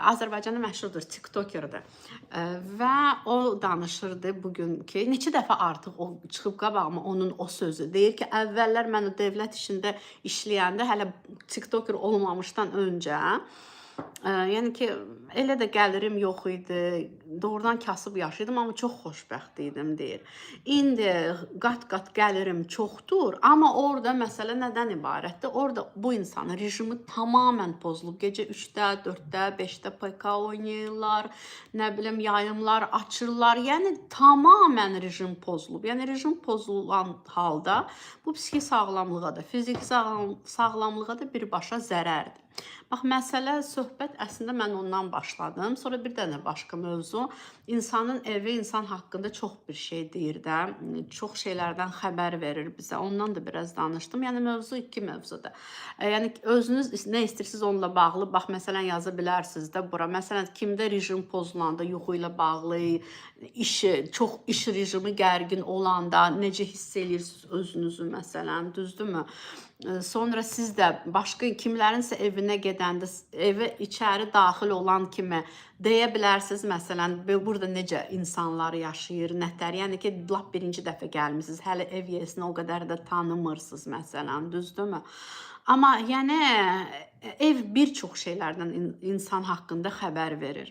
Azərbaycanda məşhurdur, TikTokerdir. Və o danışırdı bu gün ki, neçə dəfə artıq o çıxıb qabağıma onun o sözü. Deyir ki, əvvəllər mən o dövlət işində işləyəndə hələ TikToker olmamışdan öncə, yəni ki, elə də gəlirim yox idi. Doğrudan kasıb yaşayırdım, amma çox xoşbəxt idim deyir. İndi qat-qat gəlirim çoxdur, amma orada məsələ nədən ibarətdir? Orada bu insanın rejimi tamamilə pozulub. Gecə 3-də, 4-də, 5-də PK oynayırlar, nə bilim yayımlar açırlar. Yəni tamamilə rejim pozulub. Yəni rejim pozulan halda bu psixi sağlamlığa da, fiziki sağlamlığa da birbaşa zərərdir. Bax, məsələ, söhbət əslində mən ondan başladım. Sonra bir dənə başqa mövzu. İnsanın evi insan haqqında çox bir şey deyir də, çox şeylərdən xəbər verir bizə. Ondan da biraz danışdım. Yəni mövzu iki mövzudur. Yəni özünüz nə istəyirsiniz onunla bağlı, bax məsələn yaza bilərsiniz də bura. Məsələn, kimdə rejim pozulanda, yuxu ilə bağlı, işi, çox iş rejimi gərgin olanda necə hiss eləyirsiniz özünüzü məsələn, düzdürmü? Sonra siz də başqa kimlərinsə evinə gedəndə evə içəri daxil olan kimi deyə bilərsiniz məsələn, burada necə insanlar yaşayır, nətər. Yəni ki, lap birinci dəfə gəlmisiniz, hələ ev yesini o qədər də tanımırsınız məsələn, düzdürmü? Amma yəni ev bir çox şeylərdən insan haqqında xəbər verir.